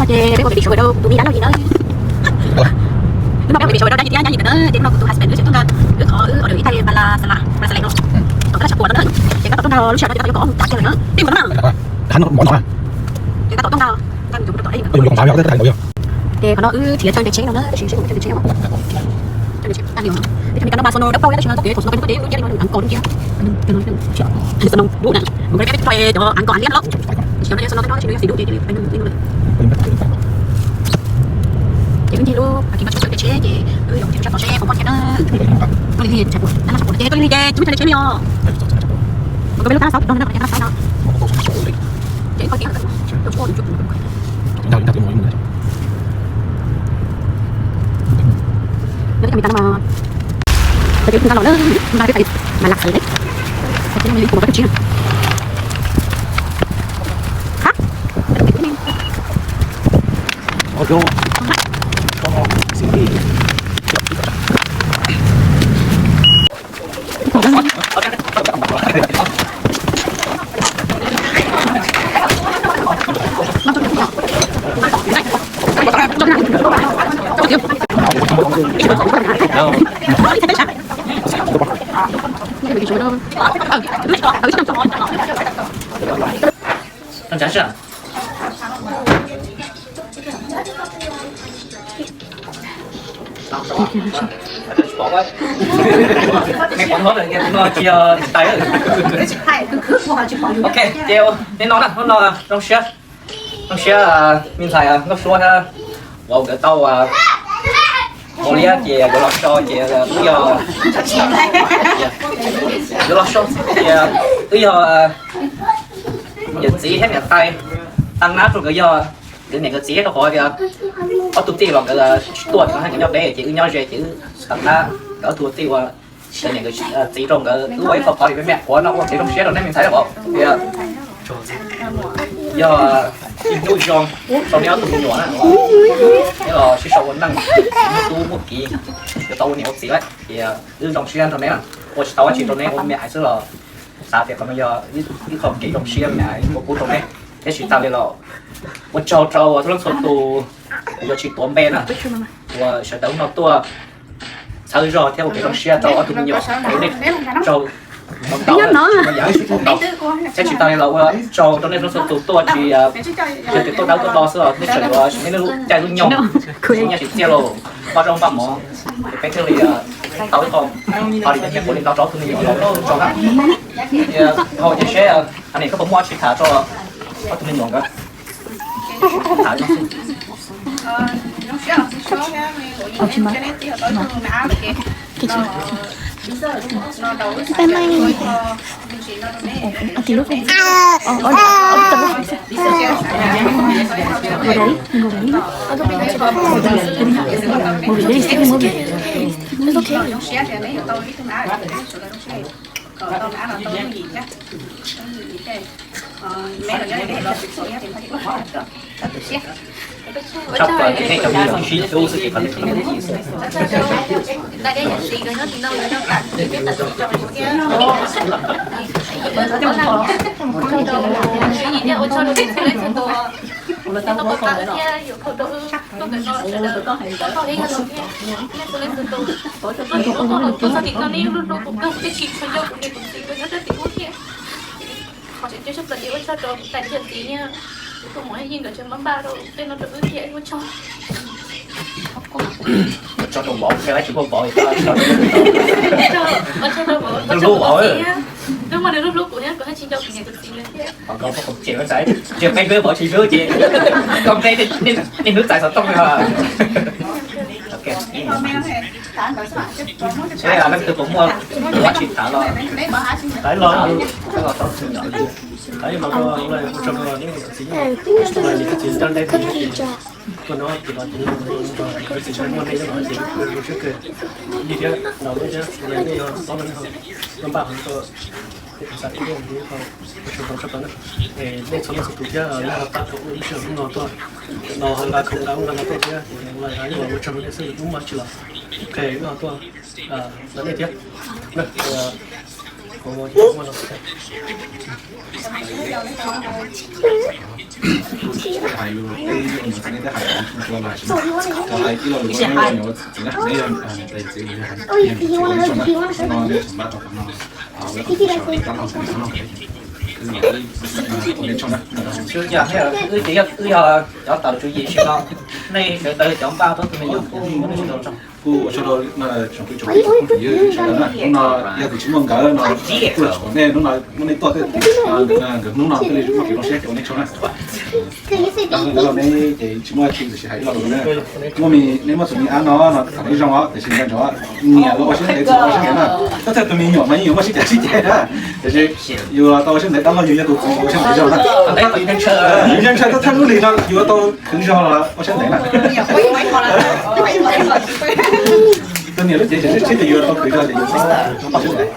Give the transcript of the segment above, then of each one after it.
Ces peb ua baby shower rau tus me dab laug yim na. Wb no peb ua baby shower rau dab yim thiab nyab yim ntawm na, ces hnub no kuv tus husband wb tseem tuaj nrog wb qhov wb order ib thaj pala salad, pala salad no. Tau tas lab tshav puam no na, ces tab tom tuaj nrog lub sij hawm no ces tab tom yuav kaum ob moos tav kiag lawm na. Tij mov no na. Ces tab tom tuaj nrog, ces qhov no wb thiav chaw nres tsheb no na, tab sis seb puas muaj chaw nres tsheb. Tij no mas Sono dawb paug tab sis no txoj kev thaum Sono peb tuaj ces lub caij no nws ankos dub thiab. Sono dub na, mus peb tuaj cov ankos liab loj. Tab sis cov no yog Sono tej no tab sis nws yog xim dub ces cia li peb nug li no lawm. Ces wb ncig lub parking no tsheb ces wb yuav mus tsheb pom seb puas muaj thiab na. Koj li li tshav puam, tab lab tshav puam no ces koj li li ces tsis muaj chaw nres tsheb li os. Mus peb lub tab lab xauv no, tab lab xauv no. Ces wb koj tiab, Ok, ces li no na, hnub no zoo siab, zoo siab me ntxhais Nkauj Suab thiab vauv nkawd tau ua liab ces yuav los so ces wb yog, yuav los so ces wb yog niam txiv thiab niam tais. Tag nab rau nkawd yog nkawd niam nkawd txiv thiab rau qhov tias ob tug tij los nkawd tsis tuaj, nkawd nyob deb ces wb nyob ze ces wb tag nab nkawd ob tug tij ua nkawd niam nkawd txiv rau nkawd. Wb ua ib qho party me me qhuav no ua kev zoo siab rau nej me ntxhais vauv tias yog ib hnub zoo rau nej ob tug me nyuam na, nej los sib sau ua neej, muaj tub muaj kiv, yuav tau ua niam ua txiv lawm ces wb zoo siab nrog neb na. Ua tsis tau dab tsi rau neb ua me me xwb los xav tias qhov no yog ib qho kev zoo siab me me ua pub rau neb. Thiab tsis tas li los ua tsaug rau txhua leej txhua tus uas tsis tuav npe na, uas sawv daws no tuaj txhawb zog thiab ua kev zoo siab rau ob tug me nyuam. Nej tsaug ntau ntau, thiab tsis tas li los ua tsaug rau nej txhua leej txhua tus tuaj tsis yog tias tuaj dawb tuaj do xwb los nej tseem yuav nej lub caij lub nyoog, nej tsis txiaj los npaj zaub npaj mov, peb thiaj li tau ib qho party me me qhuav li no rau ob tug me nyuam los tsaug na. Hauv ces seb Honey koj puas muaj dab tsi tham rau ob tug me nyuam nkawd? Qhov tseem ceeb tshaj plaws ces ua tsaug rau tais niam txiv na, tus muam yeej nkawd tseem npaj npaj rau tej no rau wb thiab, ua tsaug. Ua tsaug rau vauv, tsis muaj vauv, ua tsaug rau vauv, ua tsaug rau vauv, nws muaj nws lub hlub kuv thiab, kuv thiaj tsis nco kuv niam kuv txiv lawm thiab. Tsis peb hlub vauv tsis hlub ces koj nplej niaj hnub txais xov tooj li os. Seb leej twg puas muaj dab tsi tham los, los, los, los, los, los, tuaj no ces los ces tsis muaj nej nyob no ces zoo siab kawg li thiab, los nej thiab nej yog tob nej ho npaj hauv rau tej xav tib nej ho ua tsaug rau sab plaws na. Nej txhua leej txhua tus thiab nej ho pab tau ua lub sij hawm hnub no tuaj los nqa khoom nqa ub nqa no tuaj thiab ces ua ib los ua tsaug rau nej xwb, hnub muaj tsi los qhia wb ho tuaj ntawm nej thiab. Wb yog cov tawm tswv yim sim no, nej sawv daws cov npaj rau tus me nyuam, kuv ua tsaug rau ib tsoom phooj ywg sawv daws na. Hnub no yog tias tsis muaj nkawd no, kuj los tsis pom nej, hnub no muab nej tuaj, nkawd hnub no thiaj li muaj kev zoo siab, ces ua nej tsaug na. Nkawd los ne ces tsis muaj tsi, tiam sis hais ib lo lus na. Muaj, nej muaj tus me ab no no thaum ib zoo os, tiam sis nco ntsoov, niam los ua siab ntev, txiv los ua siab ntev na. Koj thiaj tus me nyuam mas yeej yuav muaj sib cav sib ceg na, tiam sis yus tau ua siab ntev dab laug, yus yog tus txiv ua siab ntev zog na. Yus yeej ntshai, koj thiaj lub lig no yus tau khwv zog los ua siab ntev na. Tus niam lub cev tseem sib tshib tias yus tau khwv zog ces yus tau ua siab ntev.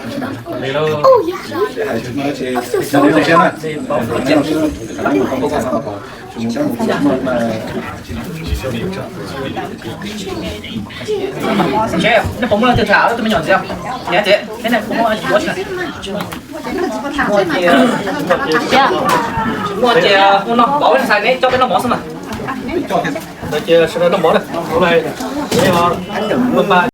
Nej puas muaj leej twg tham tus me nyuam ntxiv? Niam txiv, nej puas muaj yuav tsis? Muaj ces, muaj ces ua no, pov ntxhais neb coj peb noj mov xwb mas. Ces sawv daws noj mov na.